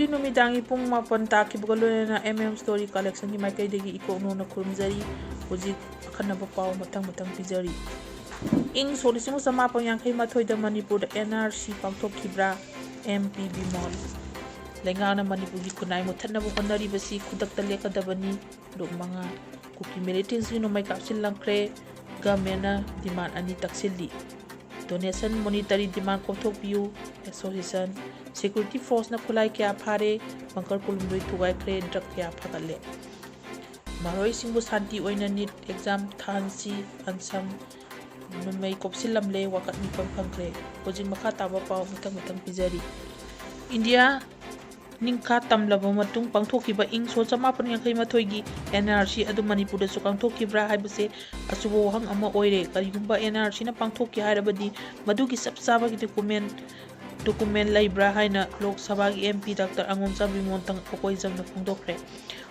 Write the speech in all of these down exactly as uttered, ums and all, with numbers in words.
ꯍꯧꯖꯤꯛ ꯅꯨꯃꯤꯗꯥꯡꯒꯤ ꯄꯨꯡ ꯃꯥꯄꯟ ꯇꯥꯈꯤꯕꯒ ꯂꯣꯏꯅꯅ M M Story Collectionꯒꯤ ꯃꯥꯏꯀꯩꯗꯒꯤ ꯏꯀꯣꯛ ꯅꯣꯟꯅ ꯈꯨꯔꯨꯝꯖꯔꯤ꯫ ꯍꯧꯖꯤꯛ ꯑꯈꯟꯅꯕ ꯄꯥꯎ ꯃꯊꯪ ꯃꯊꯪ ꯄꯤꯖꯔꯤ꯫ ꯏꯪ ꯁꯣꯛ ꯂꯤꯁꯤꯡ ꯑꯃ ꯆꯃꯥꯄꯟ ꯌꯥꯡꯈꯩ ꯃꯥꯊꯣꯏꯗ ꯃꯅꯤꯄꯨꯔꯗ N R C ꯄꯥꯡꯊꯣꯛꯈꯤꯕ꯭ꯔꯥ? M P Bimol. ꯂꯩꯉꯥꯛꯅ ꯃꯅꯤꯄꯨꯔꯒꯤ ꯈꯨꯟꯅꯥꯏ ꯃꯨꯠꯊꯠꯅꯕ ꯍꯣꯠꯅꯔꯤꯕꯁꯤ ꯈꯨꯗꯛꯇ ꯂꯦꯞꯀꯗꯕꯅꯤ꯫ ꯂꯨꯞ ꯃꯉꯥ꯫ ꯀꯨꯀꯤ militantꯁꯤꯡ ꯅꯣꯡꯃꯩ ꯀꯥꯞꯁꯤꯜꯂꯛꯈ꯭ꯔꯦ꯫ Governmentꯅ demand ꯑꯅꯤ ꯇꯛꯁꯤꯜꯂꯤ꯫ Donation monetary demand ꯀꯣꯝꯊꯣꯛꯄꯤꯌꯨ꯫ Association꯫ Security forceꯅ ꯈꯨꯠꯂꯥꯏ ꯀꯌꯥ ꯐꯥꯔꯦ꯫ Bunker ꯀꯨꯟꯍꯨꯝꯗꯣꯏ ꯊꯨꯒꯥꯏꯈ꯭ꯔꯦ꯫ Drug ꯀꯌꯥ ꯐꯥꯒꯠꯂꯦ꯫ ꯃꯔꯣꯏꯁꯤꯡꯕꯨ ꯁꯥꯟꯇꯤ ꯑꯣꯏꯅ NEET exam ꯊꯥꯍꯟꯁꯤ꯫ ꯑꯟꯁꯝ꯫ ꯅꯣꯡꯃꯩ ꯀꯣꯞꯁꯤꯜꯂꯝꯂꯦ꯫ ꯋꯥꯀꯠ ꯃꯤꯐꯝ ꯐꯪꯈ꯭ꯔꯦ꯫ ꯍꯧꯖꯤꯛ ꯃꯈꯥ ꯇꯥꯕ ꯄꯥꯎ ꯃꯊꯪ ꯃꯊꯪ ꯄꯤꯖꯔꯤ꯫ ꯏꯟꯗꯤꯌꯥ ꯅꯤꯡꯈꯥ ꯇꯝꯂꯕ ꯃꯇꯨꯡ ꯄꯥꯡꯊꯣꯛꯈꯤꯕ ꯏꯪ ꯁꯣꯛ ꯆꯃꯥꯄꯟ ꯌꯥꯡꯈꯩ ꯃꯥꯊꯣꯏꯒꯤ N R C ꯑꯗꯨ ꯃꯅꯤꯄꯨꯔꯗꯁꯨ ꯄꯥꯡꯊꯣꯛꯈꯤꯕ꯭ꯔꯥ ꯍꯥꯏꯕꯁꯦ ꯑꯆꯨꯝꯕ ꯋꯥꯍꯪ ꯑꯃ ꯑꯣꯏꯔꯦ꯫ ꯀꯔꯤꯒꯨꯝꯕ N R Cꯅ ꯄꯥꯡꯊꯣꯛꯈꯤ ꯍꯥꯏꯔꯕꯗꯤ ꯃꯗꯨꯒꯤ ꯆꯞ ꯆꯥꯕꯒꯤ document, document ꯂꯩꯕ꯭ꯔꯥ ꯍꯥꯏꯅ ꯂꯣꯛ ꯁꯚꯥꯒꯤ M P Doctor ꯑꯉꯣꯝꯆꯥ ꯕꯤꯃꯣꯟ ꯇꯪ ꯑꯀꯣꯏꯖꯝꯅ ꯐꯣꯡꯗꯣꯛꯈ꯭ꯔꯦ꯫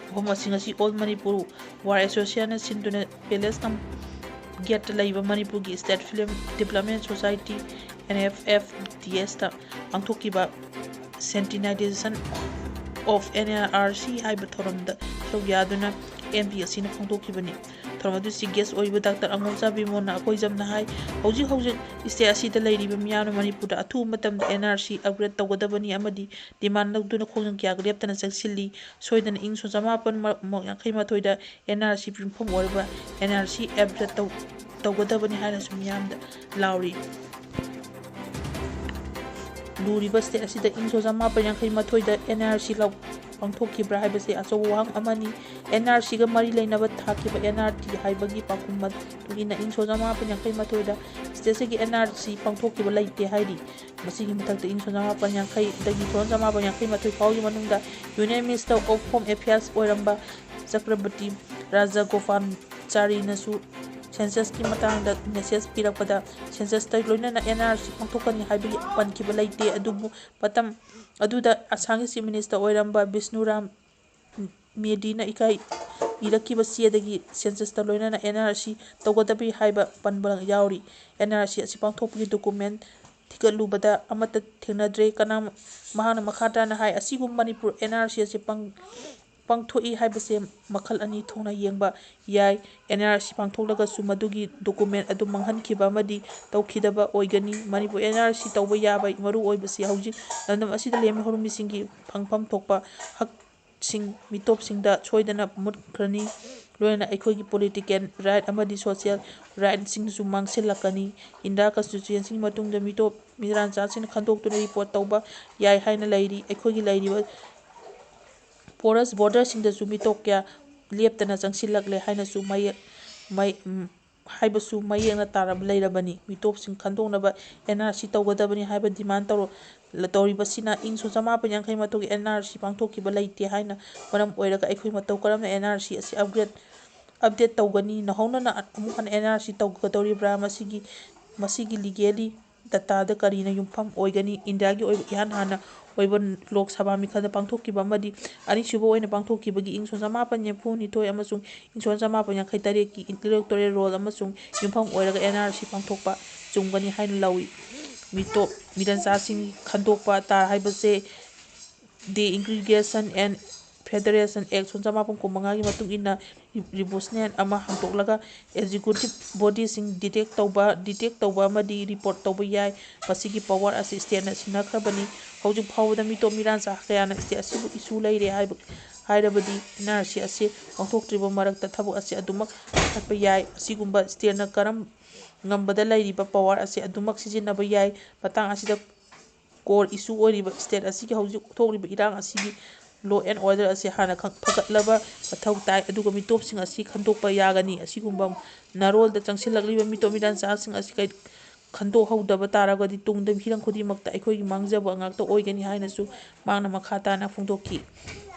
ꯋꯥꯐꯝ ꯑꯁꯤꯡ ꯑꯁꯤ All Manipur War Associationꯅ ꯁꯤꯟꯗꯨꯅ Palace Gateꯇ ꯂꯩꯕ ꯃꯅꯤꯄꯨꯔꯒꯤ State Film Development Society, N F F D Sꯇ ꯄꯥꯡꯊꯣꯛꯈꯤꯕ Sensitization of N R C ꯍꯥꯏꯕ ꯊꯧꯔꯝꯗ ꯁꯔꯨꯛ ꯌꯥꯗꯨꯅ M P ꯑꯁꯤꯅ ꯐꯣꯡꯗꯣꯛꯈꯤꯕꯅꯤ꯫ ꯊꯧꯔꯝ ꯑꯗꯨ Chief Guest ꯑꯣꯏꯔꯤꯕ Doctor ꯑꯉꯣꯝꯆꯥ ꯕꯤꯃꯣꯟꯅ ꯑꯀꯣꯏꯖꯝꯅ ꯍꯥꯏ, ꯍꯧꯖꯤꯛ ꯍꯧꯖꯤꯛ state ꯑꯁꯤꯗ ꯂꯩꯔꯤꯕ ꯃꯤꯌꯥꯝꯅ ꯃꯅꯤꯄꯨꯔꯗ ꯑꯊꯨꯕ ꯃꯇꯝꯗ N R C upgrade ꯇꯧꯒꯗꯕꯅꯤ ꯑꯃꯗꯤ demand ꯂꯧꯗꯨꯅ ꯈꯣꯡꯖꯪ ꯀꯌꯥ ꯂꯦꯞꯇꯅ ꯆꯪꯁꯤꯜꯂꯤ꯫ ꯁꯣꯏꯗꯅ ꯏꯪ ꯁꯣꯛ ꯆꯃꯥꯄꯟ ꯌꯥꯡꯈꯩ ꯃꯥꯊꯣꯏꯗ N R C ꯌꯨꯝꯐꯝ ꯑꯣꯏꯔꯕ N R C upgrade ꯇꯧ-, ꯇꯧꯒꯗꯕꯅꯤ ꯍꯥꯏꯅꯁꯨ ꯃꯤꯌꯥꯝꯗ ꯂꯥꯎꯔꯤ꯫ ꯂꯨꯔꯤꯕ state ꯑꯁꯤꯗ ꯏꯪ ꯁꯣꯛ ꯆꯃꯥꯄꯟ ꯌꯥꯡꯈꯩ ꯃꯥꯊꯣꯏꯗ N R C ꯂꯧ-, ꯄꯥꯡꯊꯣꯛꯈꯤꯕ꯭ꯔꯥ ꯍꯥꯏꯕꯁꯤ ꯑꯆꯧꯕ ꯋꯥꯍꯪ ꯑꯃꯅꯤ꯫ N R Cꯒ ꯃꯔꯤ ꯂꯩꯅꯕ ꯊꯥꯈꯤꯕ N R T ꯍꯥꯏꯕꯒꯤ ꯄꯥꯎꯈꯨꯝ ꯃꯇꯨꯡ ꯏꯟꯅ ꯏꯪ ꯁꯣꯛ ꯆꯃꯥꯄꯟ ꯌꯥꯡꯈꯩ ꯃꯥꯊꯣꯏꯗ state ꯑꯁꯤꯒꯤ N R C ꯄꯥꯡꯊꯣꯛꯈꯤꯕ ꯂꯩꯇꯦ ꯍꯥꯏꯔꯤ꯫ ꯃꯁꯤꯒꯤ ꯃꯊꯛꯇ ꯏꯪ ꯁꯣꯛ ꯆꯃꯥꯄꯟ ꯌꯥꯡꯈꯩꯗꯒꯤ ꯁꯣꯛ ꯆꯃꯥꯄꯟ ꯌꯥꯡꯈꯩ ꯃꯥꯊꯣꯏ ꯐꯥꯎꯒꯤ ꯃꯅꯨꯡꯗ Union Minister of Home Affairs ꯑꯣꯏꯔꯝꯕ ꯆꯀ꯭ꯔꯕꯔꯇꯤ ꯔꯥꯖꯒꯣꯄꯥꯜꯆꯥꯔꯤꯅꯁꯨ censusꯀꯤ ꯃꯇꯥꯡꯗ message ꯄꯤꯔꯛꯄꯗ, censusꯇ ꯂꯣꯏꯅꯅ N R C ꯄꯥꯡꯊꯣꯛꯀꯅꯤ ꯍꯥꯏꯕꯒꯤ ꯄꯟꯈꯤꯕ ꯂꯩꯇꯦ꯫ ꯑꯗꯨꯕꯨ ꯃꯇꯝ ꯑꯗꯨꯗ ꯑꯁꯥꯝꯒꯤ Chief Minister ꯑꯣꯏꯔꯝꯕ ꯕꯤꯁꯅꯨꯔꯥꯝ ꯃꯦꯙꯤꯅ ꯏꯀꯥꯏ ꯏꯔꯛꯈꯤꯕ ꯆꯦꯗꯒꯤ censusꯇ ꯂꯣꯏꯅꯅ N R C ꯇꯧꯒꯗꯕꯅꯤ ꯍꯥꯏꯕ ꯄꯟꯕ ꯌꯥꯎꯔꯤ꯫ N R C ꯑꯁꯤ ꯄꯥꯡꯊꯣꯛꯄꯒꯤ document ꯊꯤꯒꯠꯂꯨꯕꯗ ꯑꯃꯠꯇ ꯊꯦꯡꯅꯗ꯭ꯔꯦ꯫ ꯀꯅꯥ, ꯃꯍꯥꯛꯅ ꯃꯈꯥ ꯇꯥꯅ ꯍꯥꯏ, ꯑꯁꯤꯒꯨꯝꯕ ꯃꯅꯤꯄꯨꯔ ꯑꯦꯟ ꯑꯥꯔ ꯁꯤ ꯑꯁꯤ ꯄꯥꯡ-, ꯄꯥꯡꯊꯣꯛꯏ ꯍꯥꯏꯕꯁꯦ ꯃꯈꯜ ꯑꯅꯤ ꯊꯣꯛꯅ ꯌꯦꯡꯕ ꯌꯥꯏ꯫ ꯑꯦꯟ ꯑꯥꯔ ꯁꯤ ꯄꯥꯡꯊꯣꯛꯂꯒꯁꯨ ꯃꯗꯨꯒꯤ ꯗꯣꯀꯨꯃꯦꯟ ꯑꯗꯨ ꯃꯥꯡꯍꯟꯈꯤꯕ ꯑꯃꯗꯤ ꯇꯧꯈꯤꯗꯕ ꯑꯣꯏꯒꯅꯤ꯫ ꯃꯅꯤꯄꯨꯔ ꯑꯦꯟ ꯑꯥꯔ ꯁꯤ ꯇꯧꯕ ꯌꯥꯕ ꯃꯔꯨ ꯑꯣꯏꯕꯁꯤ ꯍꯧꯖꯤꯛ ꯂꯝꯗꯝ ꯑꯁꯤꯗ ꯂꯦꯝꯃꯤ ꯍꯧꯔꯝꯃꯤꯁꯤꯡꯒꯤ ꯐꯪꯐꯝ ꯊꯣꯛꯄ ꯍꯛꯁꯤꯡ ꯃꯤꯇꯣꯞꯁꯤꯡꯗ ꯁꯣꯏꯗꯅ ꯃꯨꯠꯈ꯭ꯔꯅꯤ꯫ ꯂꯣꯏꯅꯅ ꯑꯩꯈꯣꯏꯒꯤ ꯄꯣꯂꯤꯇꯤꯀꯦꯜ ꯔꯥꯏꯠ ꯑꯃꯗꯤ ꯁꯣꯁꯤꯌꯦꯜ ꯔꯥꯏꯠꯁꯤꯡꯁꯨ ꯃꯥꯡꯁꯤꯜꯂꯛꯀꯅꯤ꯫ ꯏꯟꯗꯤꯌꯥ ꯀꯟꯁꯇꯤꯇ꯭ꯌꯨꯁꯟꯒꯤ ꯃꯇꯨꯡꯗ ꯃꯤꯇꯣꯞ ꯃꯤꯔꯥꯟꯆꯥꯁꯤꯡꯅ ꯈꯟꯗꯣꯛꯇꯨꯅ ꯔꯤꯄꯣꯔꯠ ꯇꯧꯕ ꯌꯥꯏ ꯍꯥꯏꯅ ꯂꯩꯔꯤ꯫ ꯑꯩꯈꯣꯏꯒꯤ ꯂꯩꯔꯤꯕ ꯄꯣꯔꯁ ꯕꯣꯔꯗꯔꯁꯤꯡꯗꯁꯨ ꯃꯤꯇꯣꯞ ꯀꯌꯥ ꯂꯦꯞꯇꯅ ꯆꯪꯁꯤꯜꯂꯛꯂꯦ ꯍꯥꯏꯅꯁꯨ ꯃꯌꯦꯛ-, ꯃꯩ-, ꯎꯝ, ꯍꯥꯏꯕꯁꯨ ꯃꯌꯦꯛꯅ ꯇꯥꯔꯕ ꯂꯩꯔꯕꯅꯤ꯫ ꯃꯤꯇꯣꯞꯁꯤꯡ ꯈꯟꯗꯣꯛꯅꯕ ꯑꯦꯟ ꯑꯥꯔ ꯁꯤ ꯇꯧꯒꯗꯕꯅꯤ ꯍꯥꯏꯕ ꯗꯤꯃꯥꯟ ꯇꯧꯔ-, ꯇꯧꯔꯤꯕꯁꯤꯅ ꯏꯪ ꯁꯣꯛ ꯆꯃꯥꯄꯟ ꯌꯥꯡꯈꯩ ꯃꯇꯨꯡꯒꯤ ꯑꯦꯟ ꯑꯥꯔ ꯁꯤ ꯄꯥꯡꯊꯣꯛꯈꯤꯕ ꯂꯩꯇꯦ ꯍꯥꯏꯅ ꯃꯔꯝ ꯑꯣꯏꯔꯒ ꯑꯩꯈꯣꯏ ꯃꯇꯧ ꯀꯔꯝꯅ ꯑꯦꯟ ꯑꯥꯔ ꯁꯤ ꯑꯁꯤ ꯑꯞꯒ꯭ꯔꯦꯗ, ꯑꯞꯗꯦꯠ ꯇꯧꯒꯅꯤ? ꯅꯧꯍꯧꯅꯅ ꯑꯃꯨꯛ ꯍꯟꯅ ꯑꯦꯟ ꯑꯥꯔ ꯁꯤ ꯇꯧꯒꯗꯧꯔꯤꯕ꯭ꯔꯥ? ꯃꯁꯤꯒꯤ, ꯃꯁꯤꯒꯤ ꯂꯤꯒꯦꯂꯤ ꯗꯇꯥꯗ ꯀꯔꯤꯅ ꯌꯨꯝꯐꯝ ꯑꯣꯏꯒꯅꯤ? ꯏꯟꯗꯤꯌꯥꯒꯤ ꯑꯣꯏꯕ ꯏꯍꯥꯟ ꯍꯥꯟꯅ ꯑꯣꯏꯕ ꯂꯣꯛ ꯁꯚꯥ ꯃꯤꯈꯜꯗ ꯄꯥꯡꯊꯣꯛꯈꯤꯕ ꯑꯃꯗꯤ ꯑꯅꯤꯁꯨꯕ ꯑꯣꯏꯅ ꯄꯥꯡꯊꯣꯛꯈꯤꯕꯒꯤ ꯏꯪ ꯁꯣꯛ ꯆꯃꯥꯄꯟ ꯅꯤꯐꯨ ꯅꯤꯊꯣꯏ ꯑꯃꯁꯨꯡ ꯏꯪ ꯁꯣꯛ ꯆꯃꯥꯄꯟ ꯌꯥꯡꯈꯩ ꯇꯔꯦꯠꯀꯤ ꯏꯂꯦꯛꯇꯣꯔꯦꯜ ꯔꯣꯜ ꯑꯃꯁꯨꯡ ꯌꯨꯝꯐꯝ ꯑꯣꯏꯔꯒ ꯑꯦꯟ ꯑꯥꯔ ꯁꯤ ꯄꯥꯡꯊꯣꯛꯄ ꯆꯨꯝꯒꯅꯤ ꯍꯥꯏꯅ ꯂꯧꯏ꯫ ꯃꯤꯇꯣꯞ, ꯃꯤꯔꯟꯆꯥꯁꯤꯡ ꯈꯟꯗꯣꯛꯄ ꯇꯥꯔ ꯍꯥꯏꯕꯁꯦ Desegregation and Federation Act ꯁꯣꯛ ꯆꯃꯥꯄꯟ ꯀꯨꯟꯃꯉꯥꯒꯤ ꯃꯇꯨꯡ ꯏꯟꯅ ꯔꯤ-, ꯔꯤꯕꯨꯁꯅꯦꯟ ꯑꯃ ꯍꯥꯡꯗꯣꯛꯂꯒ ꯑꯦꯛꯖꯤꯀ꯭ꯌꯨꯇꯤꯚ ꯕꯣꯗꯤꯁꯤꯡ ꯗꯤꯇꯦꯛ ꯇꯧꯕ, ꯗꯤꯇꯦꯛ ꯇꯧꯕ ꯑꯃꯗꯤ ꯔꯤꯄꯣꯔꯠ ꯇꯧꯕ ꯌꯥꯏ꯫ ꯃꯁꯤꯒꯤ ꯄꯋꯥꯔ ꯑꯁꯤ ꯁ꯭ꯇꯦꯠꯅ ꯁꯤꯟꯅꯈ꯭ꯔꯕꯅꯤ꯫ ꯍꯧꯖꯤꯛ ꯐꯥꯎꯕꯗ ꯃꯤꯇꯣꯞ ꯃꯤꯔꯥꯟꯆꯥ ꯀꯌꯥꯅ ꯁ꯭ꯇꯦꯠ ꯑꯁꯤꯕꯨ ꯏꯁꯨ ꯂꯩꯔꯦ ꯍꯥꯏꯕ, ꯍꯥꯏꯔꯕꯗꯤ ꯑꯦꯟ ꯑꯥꯔ ꯁꯤ ꯑꯁꯤ ꯄꯥꯡꯊꯣꯛꯇ꯭ꯔꯤꯕ ꯃꯔꯛꯇ ꯊꯕꯛ ꯑꯁꯤ ꯑꯗꯨꯃꯛ ꯄꯥꯏꯈꯠꯄ ꯌꯥꯏ꯫ ꯑꯁꯤꯒꯨꯝꯕ ꯁ꯭ꯇꯦꯠꯅ ꯀꯔꯝ ꯉꯝꯕꯗ ꯂꯩꯔꯤꯕ ꯄꯋꯥꯔ ꯑꯁꯤ ꯑꯗꯨꯃꯛ ꯁꯤꯖꯤꯟꯅꯕ ꯌꯥꯏ꯫ ꯃꯇꯥꯡ ꯑꯁꯤꯗ ꯀꯣꯔ ꯏꯁꯨ ꯑꯣꯏꯔꯤꯕ ꯁ꯭ꯇꯦꯠ ꯑꯁꯤꯒꯤ ꯍꯧꯖꯤꯛ ꯊꯣꯛꯂꯤꯕ ꯏꯔꯥꯡ ꯑꯁꯤꯒꯤ law and order ꯑꯁꯤ ꯍꯥꯟꯅ ꯈꯪ-, ꯐꯒꯠꯂꯕ ꯃꯊꯧ ꯇꯥꯏ, ꯑꯗꯨꯒ ꯃꯤꯇꯣꯞꯁꯤꯡ ꯑꯁꯤ ꯈꯟꯗꯣꯛꯄ ꯌꯥꯒꯅꯤ꯫ ꯑꯁꯤꯒꯨꯝꯕ ꯅꯥꯔꯣꯜꯗ ꯆꯪꯁꯤꯜꯂꯛꯂꯤꯕ ꯃꯤꯇꯣꯞ ꯃꯤꯔꯥꯟꯆꯥꯁꯤꯡ ꯑꯁꯤ ꯀꯩ-, ꯈꯟꯗꯣꯛꯍꯧꯗꯕ ꯇꯥꯔꯒꯗꯤ ꯇꯨꯡꯗ ꯍꯤꯔꯝ ꯈꯨꯗꯤꯡꯃꯛꯇ ꯑꯩꯈꯣꯏꯒꯤ ꯃꯥꯡꯖꯕ ꯉꯥꯛꯇ ꯑꯣꯏꯒꯅꯤ ꯍꯥꯏꯅꯁꯨ ꯃꯍꯥꯛꯅ ꯃꯈꯥ ꯇꯥꯅ ꯐꯣꯡꯗꯣꯛꯈꯤ꯫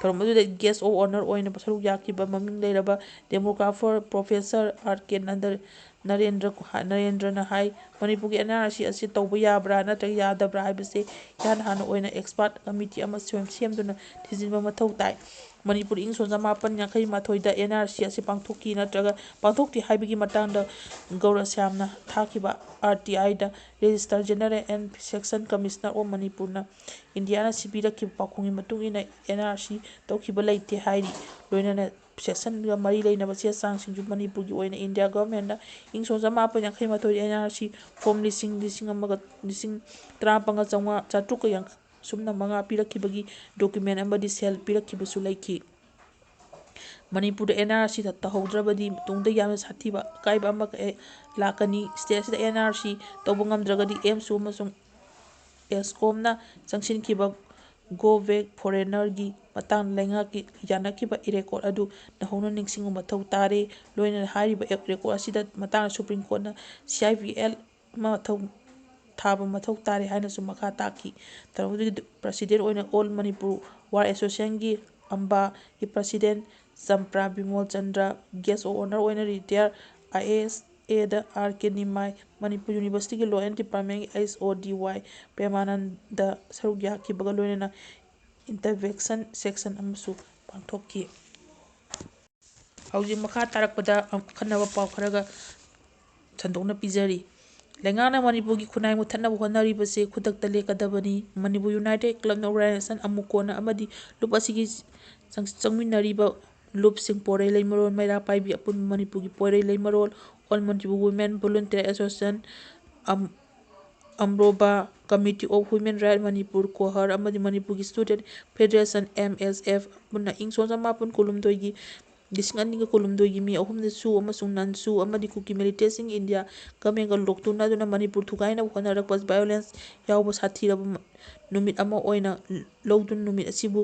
ꯊꯧꯔꯝ ꯑꯗꯨꯗ guest of honour ꯑꯣꯏꯅ ꯁꯔꯨꯛ ꯌꯥꯈꯤꯕ ꯃꯃꯤꯡ ꯂꯩꯔꯕ demographer Professor ꯑꯥꯔ ꯀꯦ ꯅꯟꯗ ꯅꯔꯦꯟꯗ꯭ꯔ ꯅꯔꯦꯟꯗ꯭ꯔꯅ ꯍꯥꯏ, ꯃꯅꯤꯄꯨꯔꯒꯤ ꯑꯦꯟ ꯑꯥꯔ ꯁꯤ ꯑꯁꯤ ꯇꯧꯕ ꯌꯥꯕ꯭ꯔꯥ ꯅꯠꯇ꯭ꯔꯒ ꯌꯥꯗꯕ꯭ꯔꯥ ꯍꯥꯏꯕꯁꯤ ꯏꯍꯥꯟ ꯍꯥꯟꯅ ꯑꯣꯏꯅ ꯑꯦꯛꯁꯄꯥꯔꯠ ꯀꯃꯤꯇꯤ ꯑꯃ ꯁꯦꯝ- ꯁꯦꯝꯗꯨꯅ ꯊꯤꯖꯤꯟꯕ ꯃꯊꯧ ꯇꯥꯏ꯫ ꯃꯅꯤꯄꯨꯔꯗ ꯏꯪ ꯁꯣꯛ ꯆꯃꯥꯄꯟ ꯌꯥꯡꯈꯩ ꯃꯥꯊꯣꯏꯗ ꯑꯦꯟ ꯑꯥꯔ ꯁꯤ ꯑꯁꯤ ꯄꯥꯡꯊꯣꯛꯈꯤ ꯅꯠꯇ꯭ꯔꯒ ꯄꯥꯡꯊꯣꯛꯇꯦ ꯍꯥꯏꯕꯒꯤ ꯃꯇꯥꯡꯗ ꯒꯧꯔꯁ꯭ꯌꯥꯝꯅ ꯊꯥꯈꯤꯕ ꯑꯥꯔ ꯇꯤ ꯑꯥꯏꯗ, Registrar General and Section Commissioner of Manipurꯅ ꯏꯟꯗꯤꯌꯥꯅ ꯁꯤ ꯄꯤꯔꯛꯈꯤꯕ ꯄꯥꯎꯈꯨꯝꯒꯤ ꯃꯇꯨꯡ ꯏꯟꯅ ꯑꯦꯟ ꯑꯥꯔ ꯁꯤ ꯇꯧꯈꯤꯕ ꯂꯩꯇꯦ ꯍꯥꯏꯔꯤ꯫ ꯂꯣꯏꯅꯅ ꯁꯦꯛꯁꯟꯒ ꯃꯔꯤ ꯂꯩꯅꯕ ꯆꯦ ꯆꯥꯡꯁꯤꯡꯁꯨ ꯃꯅꯤꯄꯨꯔꯒꯤ ꯑꯣꯏꯅ ꯏꯟꯗꯤꯌꯥ ꯒꯚꯔꯟꯃꯦꯟꯠꯅ ꯏꯪ ꯁꯣꯛ ꯆꯃꯥꯄꯟ ꯌꯥꯡꯈꯩ ꯃꯥꯊꯣꯏ ꯑꯦꯟ ꯑꯥꯔ ꯁꯤ ꯐꯣꯔꯝ ꯂꯤꯁꯤꯡ, ꯂꯤꯁꯤꯡ ꯑꯃꯒ, ꯂꯤꯁꯤꯡ ꯇꯔꯥꯃꯥꯄꯟꯒ ꯆꯥꯝꯃꯉꯥ, ꯆꯥꯇ꯭ꯔꯨꯛꯀ ꯁꯨꯞꯅ ꯃꯉꯥ ꯄꯤꯔꯛꯈꯤꯕꯒꯤ ꯗꯣꯀꯨꯃꯦꯟ ꯑꯃꯗꯤ ꯁꯦꯜ ꯄꯤꯔꯛꯈꯤꯕꯁꯨ ꯂꯩꯈꯤ꯫ ꯃꯅꯤꯄꯨꯔꯗ ꯑꯦꯟ ꯑꯥꯔ ꯁꯤ ꯇꯧꯍꯧꯗ꯭ꯔꯕꯗꯤ ꯇꯨꯡꯗ ꯌꯥꯝꯅ ꯁꯥꯊꯤꯕ ꯑꯀꯥꯏꯕ ꯑꯃ ꯀ-, ꯂꯥꯛꯀꯅꯤ꯫ ꯁ꯭ꯇꯦꯠ ꯑꯁꯤꯗ ꯑꯦꯟ ꯑꯥꯔ ꯁꯤ ꯇꯧꯕ ꯉꯝꯗ꯭ꯔꯒꯗꯤ ꯑꯦꯝꯁꯨ ꯑꯃꯁꯨꯡ ꯑꯦꯁꯀꯣꯝꯅ ꯆꯪꯁꯤꯟꯈꯤꯕ Go Back Foreignerꯒꯤ ꯃꯇꯥꯡꯗ ꯂꯩꯉꯥꯛꯀꯤ ꯌꯥꯅꯈꯤꯕ ꯔꯦꯀꯣꯔꯠ ꯑꯗꯨ ꯅꯧꯍꯧꯅ ꯅꯤꯡꯁꯤꯡꯕ ꯃꯊꯧ ꯇꯥꯔꯦ꯫ ꯂꯣꯏꯅꯅ ꯍꯥꯏꯔꯤꯕ ꯑꯦꯛ-, ꯔꯦꯀꯣꯔꯠ ꯑꯁꯤꯗ ꯃꯇꯥꯡꯗ supreme ꯀꯣꯔꯠꯅ C I P L ꯃꯊꯧ ꯊꯥꯕ ꯃꯊꯧ ꯇꯥꯔꯦ ꯍꯥꯏꯅꯁꯨ ꯃꯈꯥ ꯇꯥꯈꯤ꯫ ꯇꯧꯔꯝꯕꯗꯒꯤ ꯄ꯭ꯔꯁꯤꯗꯦꯟꯠ ꯑꯣꯏꯅ ꯑꯣꯜ ꯃꯅꯤꯄꯨꯔ ꯋꯥꯔ ꯑꯦꯁꯣꯁꯤꯌꯦꯁꯟꯒꯤ ꯑꯝꯕꯥꯒꯤ president Champra Bimol Chandra, guest of honour ꯑꯣꯏꯅ ꯔꯤꯇꯥꯌꯔ ꯑꯥꯏ ꯑꯦ ꯑꯦꯁ ꯑꯦꯗ ꯑꯥꯔ ꯀꯦ ꯅꯤꯃꯥꯏ, ꯃꯅꯤꯄꯨꯔ ꯌꯨꯅꯤꯚꯔꯁꯤꯇꯤꯒꯤ ꯂꯣ ꯑꯦꯟ ꯗꯤꯄꯥꯔꯠꯃꯦꯟꯒꯤ ꯑꯩꯆ ꯑꯣ ꯗꯤ ꯋꯥꯏ ꯄ꯭ꯔꯦꯃꯥꯅꯟꯗ ꯁꯔꯨꯛ ꯌꯥꯈꯤꯕꯒ ꯂꯣꯏꯅꯅ ꯏꯟꯇꯔꯚꯦꯟꯁꯟ ꯁꯦꯁꯟ ꯑꯃꯁꯨ ꯄꯥꯡꯊꯣꯛꯈꯤ꯫ ꯍꯧꯖꯤꯛ ꯃꯈꯥ ꯇꯥꯔꯛꯄꯗ ꯑꯈꯟꯅꯕ ꯄꯥꯎ ꯈꯔꯒ ꯁꯟꯗꯣꯛꯅ ꯄꯤꯖꯔꯤ꯫ ꯂꯩꯉꯥꯛꯅ ꯃꯅꯤꯄꯨꯔꯒꯤ ꯈꯨꯟꯅꯥꯏ ꯃꯨꯠꯊꯠꯅꯕ ꯍꯣꯠꯅꯔꯤꯕꯁꯤ ꯈꯨꯗꯛꯇ ꯂꯦꯞꯀꯗꯕꯅꯤ꯫ ꯃꯅꯤꯄꯨꯔ ꯌꯨꯅꯥꯏꯇꯦꯗ ꯀ꯭ꯂꯕ ꯑꯣꯔꯒꯅꯥꯏꯖꯦꯁꯟ, ꯑꯃꯨꯀꯣꯅ ꯑꯃꯗꯤ ꯂꯨꯞ ꯑꯁꯤꯒꯤ ꯆꯪ-, ꯆꯪꯃꯤꯟꯅꯔꯤꯕ ꯂꯨꯞꯁꯤꯡ, ꯄꯣꯏꯔꯩ ꯂꯩꯃꯔꯣꯜ, ꯃꯩꯔꯥ ꯄꯥꯏꯕꯤ, ꯑꯄꯨꯟꯕ ꯃꯅꯤꯄꯨꯔꯒꯤ ꯄꯣꯏꯔꯩ ꯂꯩꯃꯔꯣꯜ, All Manipur Women Volunteer Association, ꯑꯝ-, ꯑꯝꯔꯣꯕꯥ, Committee of Human Rights Manipur, ꯀꯣꯍꯔ, ꯑꯃꯗꯤ ꯃꯅꯤꯄꯨꯔꯒꯤ Student Federation, ꯑꯦꯝ ꯑꯦꯁ ꯑꯦꯐ, ꯄꯨꯟꯅ ꯏꯪ ꯁꯣꯛ ꯆꯃꯥꯄꯟ ꯀꯨꯟꯍꯨꯝꯗꯣꯏꯒꯤ, ꯂꯤꯁꯤꯡ ꯑꯅꯤꯒ ꯀꯨꯟꯍꯨꯝꯗꯣꯏꯒꯤ ꯃꯦ ꯑꯍꯨꯝꯗ ꯁꯨ ꯑꯃꯁꯨꯡ ꯅꯟ ꯁꯨ ꯑꯃꯗꯤ ꯀꯨꯀꯤ ꯃꯤꯂꯤꯇꯦꯟꯠꯁꯤꯡ ꯏꯟꯗꯤꯌꯥ ꯒꯚꯔꯟꯃꯦꯟꯠꯀ ꯂꯣꯛꯇꯨꯅꯗꯨꯅ ꯃꯅꯤꯄꯨꯔ ꯊꯨꯒꯥꯏꯅꯕ ꯍꯣꯠꯅꯔꯛꯄ violence ꯌꯥꯎꯕ ꯁꯥꯊꯤꯔꯕ ꯃ-, ꯅꯨꯃꯤꯠ ꯑꯃ ꯑꯣꯏꯅ ꯂꯧꯗꯨꯅ ꯅꯨꯃꯤꯠ ꯑꯁꯤꯕꯨ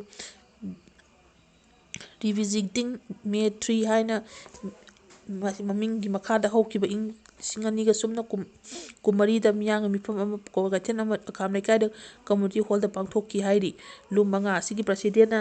Revisiting May three ꯍꯥꯏꯅ ꯃ-, ꯃꯃꯤꯡꯒꯤ ꯃꯈꯥꯗ ꯍꯧꯈꯤꯕ ꯏꯪ ꯂꯤꯁꯤꯡ ꯑꯅꯤꯒ ꯁꯨꯞꯅ ꯀꯨꯟ-, ꯀꯨꯟꯃꯔꯤꯗ ꯃꯤꯌꯥꯝꯒꯤ ꯃꯤꯐꯝ ꯑꯃ ꯀ꯭ꯋꯥꯀꯩꯊꯦꯜ ꯑꯃ ꯑꯀꯥꯝ ꯂꯩꯀꯥꯏꯗ community hallꯗ ꯄꯥꯡꯊꯣꯛꯈꯤ ꯍꯥꯏꯔꯤ꯫ ꯂꯨꯞ ꯃꯉꯥ ꯑꯁꯤꯒꯤ ꯄ꯭ꯔꯁꯤꯗꯦꯟꯠꯅ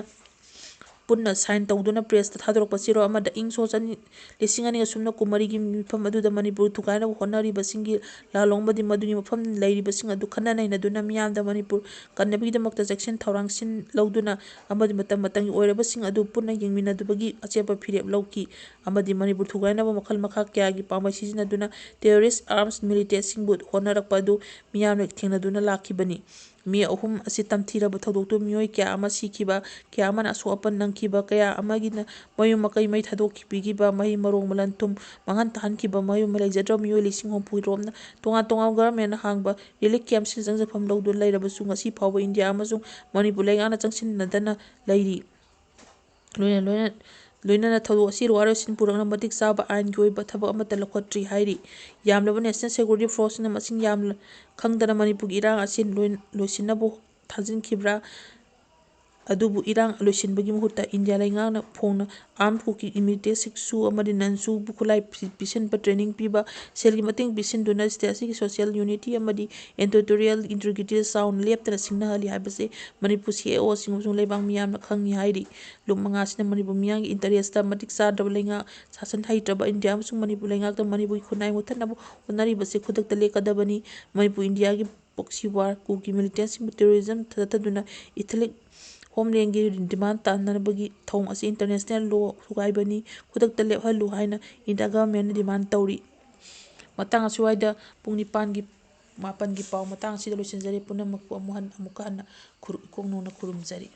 ꯄꯨꯟꯅ ꯁꯥꯏꯟ ꯇꯧꯗꯨꯅ ꯄ꯭ꯔꯦꯁꯇ ꯊꯥꯗꯣꯔꯛꯄ ꯆꯦꯔꯣꯜ ꯑꯃꯗ ꯏꯪ ꯁꯣꯛ ꯆꯅꯤ ꯂꯤꯁꯤꯡ ꯑꯅꯤꯒ ꯁꯨꯞꯅ ꯀꯨꯟꯃꯔꯤꯒꯤ ꯃꯤꯐꯝ ꯑꯗꯨꯗ ꯃꯅꯤꯄꯨꯔ ꯊꯨꯒꯥꯏꯅꯕ ꯍꯣꯠꯅꯔꯤꯕꯁꯤꯡꯒꯤ ꯂꯥꯜꯂꯣꯡ ꯑꯃꯗꯤ ꯃꯗꯨꯒꯤ ꯃꯐꯝ ꯂꯩꯔꯤꯕꯁꯤꯡ ꯑꯗꯨ ꯈꯟꯅ ꯅꯩꯅꯗꯨꯅ ꯃꯤꯌꯥꯝꯗ ꯃꯅꯤꯄꯨꯔ ꯀꯟꯅꯕꯒꯤꯗꯃꯛꯇ ꯆꯦꯛꯁꯤꯟ ꯊꯧꯔꯥꯡꯁꯤꯟ ꯂꯧꯗꯨꯅ ꯑꯃꯗꯤ ꯃꯇꯝ ꯃꯇꯝꯒꯤ ꯑꯣꯏꯔꯕꯁꯤꯡ ꯑꯗꯨ ꯄꯨꯟꯅ ꯌꯦꯡꯃꯤꯟꯅꯗꯨꯕꯒꯤ ꯑꯆꯦꯠꯄ ꯐꯤꯔꯦꯞ ꯂꯧꯈꯤ ꯑꯃꯗꯤ ꯃꯅꯤꯄꯨꯔ ꯊꯨꯒꯥꯏꯅꯕ ꯃꯈꯜ ꯃꯈꯥ ꯀꯌꯥꯒꯤ ꯄꯥꯝꯕꯩ ꯁꯤꯖꯤꯟꯅꯗꯨꯅ terrorist arms militantꯁꯤꯡꯕꯨ ꯍꯣꯠꯅꯔꯛꯄ ꯑꯗꯨ ꯃꯤꯌꯥꯝꯅ ꯊꯦꯡꯅꯗꯨꯅ ꯂꯥꯛꯈꯤꯕꯅꯤ꯫ ꯃꯦ ꯑꯍꯨꯝ ꯑꯁꯤ ꯇꯝꯊꯤꯔꯕ ꯊꯧꯗꯣꯛꯇꯨ ꯃꯤꯑꯣꯏ ꯀꯌꯥ ꯑꯃ ꯁꯤꯈꯤꯕ, ꯀꯌꯥ ꯑꯃꯅ ꯑꯁꯣꯛ ꯑꯄꯟ ꯅꯪꯈꯤꯕ, ꯀꯌꯥ ꯑꯃꯒꯤꯅ ꯃꯌꯨꯝ ꯃꯀꯩ ꯃꯩ ꯊꯥꯗꯣꯛꯄꯤꯈꯤꯕ, ꯃꯍꯩ ꯃꯔꯣꯡ ꯂꯟ ꯊꯨꯝ ꯃꯥꯡꯍꯟ ꯇꯥꯍꯟꯈꯤꯕ, ꯃꯌꯨꯝ ꯂꯩꯖꯗ꯭ꯔꯕ ꯃꯤꯑꯣꯏ ꯂꯤꯁꯤꯡ ꯍꯨꯝꯐꯨ ꯔꯣꯝꯅ ꯇꯣꯉꯥꯟ ꯇꯣꯉꯥꯟꯕ ꯒꯚꯔꯟꯃꯦꯟꯅ ꯍꯥꯡꯕ ꯔꯤꯂꯤꯐ ꯀꯦꯝꯞꯁꯤꯡ ꯆꯪꯖꯐꯝ ꯂꯧꯗꯨꯅ ꯂꯩꯔꯕꯁꯨ ꯉꯁꯤ ꯐꯥꯎꯕ ꯏꯟꯗꯤꯌꯥ ꯑꯃꯁꯨꯡ ꯃꯅꯤꯄꯨꯔ ꯂꯩꯉꯥꯛꯅ ꯆꯪꯁꯤꯟꯅꯗꯅ ꯂꯩꯔꯤ꯫ ꯂꯣꯏꯅ ꯂꯣꯏꯅ ꯂꯣꯏꯅꯅ ꯊꯧꯗꯣꯛ ꯑꯁꯤ ꯋꯥꯔꯣꯏꯁꯤꯟ ꯄꯨꯔꯛꯅꯕ ꯃꯇꯤꯛ ꯆꯥꯕ ꯑꯥꯏꯟꯒꯤ ꯑꯣꯏꯕ ꯊꯕꯛ ꯑꯃꯠꯇ ꯂꯧꯈꯠꯇ꯭ꯔꯤ ꯍꯥꯏꯔꯤ꯫ ꯌꯥꯝꯂꯕ ꯅꯦꯁꯅꯦꯜ ꯁꯦꯀ꯭ꯌꯨꯔꯤꯇꯤ ꯐꯣꯔꯁꯁꯤꯡꯅ ꯃꯁꯤꯡ ꯌꯥꯝꯅ ꯈꯪꯗꯅ ꯃꯅꯤꯄꯨꯔꯒꯤ ꯏꯔꯥꯡ ꯑꯁꯤ ꯂꯣꯏ-, ꯂꯣꯏꯁꯤꯟꯅꯕ ꯊꯥꯖꯤꯟꯈꯤꯕ꯭ꯔꯥ? ꯑꯗꯨꯕꯨ ꯏꯔꯥꯡ ꯂꯣꯏꯁꯤꯟꯕꯒꯤ ꯃꯍꯨꯠꯇ ꯏꯟꯗꯤꯌꯥ ꯂꯩꯉꯥꯛꯅ ꯐꯣꯡꯅ armed Kuki militantꯁꯤꯡꯁꯨ ꯑꯃꯗꯤ non-ꯁꯨꯕ ꯈꯨꯠꯂꯥꯏ ꯄꯤ-, ꯄꯤꯁꯤꯟꯕ, training ꯄꯤꯕ, ꯁꯦꯜꯒꯤ ꯃꯇꯦꯡ ꯄꯤꯁꯤꯟꯗꯨꯅ state ꯑꯁꯤꯒꯤ social unity ꯑꯃꯗꯤ territorial integrity ꯆꯥꯎꯅ ꯂꯦꯞꯇꯅ ꯁꯤꯡꯅꯍꯜꯂꯤ ꯍꯥꯏꯕꯁꯤ ꯃꯅꯤꯄꯨꯔ CAOꯁꯤꯡ ꯑꯃꯁꯨꯡ ꯂꯩꯕꯥꯛ ꯃꯤꯌꯥꯝꯅ ꯈꯪꯏ ꯍꯥꯏꯔꯤ꯫ ꯂꯨꯞ ꯃꯉꯥ ꯑꯁꯤꯅ ꯃꯅꯤꯄꯨꯔ ꯃꯤꯌꯥꯝꯒꯤ interestꯇ ꯃꯇꯤꯛ ꯆꯥꯗ꯭ꯔꯕ ꯂꯩꯉꯥꯛ ꯁꯥꯁꯟ ꯍꯩꯇ꯭ꯔꯕ ꯏꯟꯗꯤꯌꯥ ꯑꯃꯁꯨꯡ ꯃꯅꯤꯄꯨꯔ ꯂꯩꯉꯥꯛꯇ ꯃꯅꯤꯄꯨꯔꯒꯤ ꯈꯨꯟꯅꯥꯏ ꯃꯨꯠꯊꯠꯅꯕ ꯍꯣꯠꯅꯔꯤꯕꯁꯤ ꯈꯨꯗꯛꯇ ꯂꯦꯞꯀꯗꯕꯅꯤ꯫ ꯃꯅꯤꯄꯨꯔ ꯏꯟꯗꯤꯌꯥꯒꯤ proxy war, Kuki militantꯁꯤꯡꯕꯨ terrorism ꯊꯥꯗꯗꯨꯅ ethnic homelandꯒꯤ demand ꯇꯥꯟꯅꯕꯒꯤ ꯊꯧꯑꯣꯡ ꯑꯁꯤ international law ꯊꯨꯒꯥꯏꯕꯅꯤ꯫ ꯈꯨꯗꯛꯇ ꯂꯦꯞꯍꯜꯂꯨ ꯍꯥꯏꯅ ꯏꯟꯗꯤꯌꯥ ꯒꯚꯔꯟꯃꯦꯟꯅ demand ꯇꯧꯔꯤ꯫ ꯃꯇꯥꯡ ꯑꯁ꯭ꯋꯥꯏꯗ ꯄꯨꯡ ꯅꯤꯄꯥꯟꯒꯤ, ꯃꯥꯄꯟꯒꯤ ꯄꯥꯎ ꯃꯇꯥꯡ ꯑꯁꯤꯗ ꯂꯣꯏꯁꯤꯟꯖꯔꯦ꯫ ꯄꯨꯝꯅꯃꯛꯄꯨ ꯑꯃꯨꯛ ꯍꯟ-, ꯑꯃꯨꯛꯀ ꯍꯟꯅ ꯈꯨꯔꯨ-, ꯏꯀꯣꯛ ꯅꯧꯅ ꯈꯨꯔꯨꯝꯖꯔꯤ꯫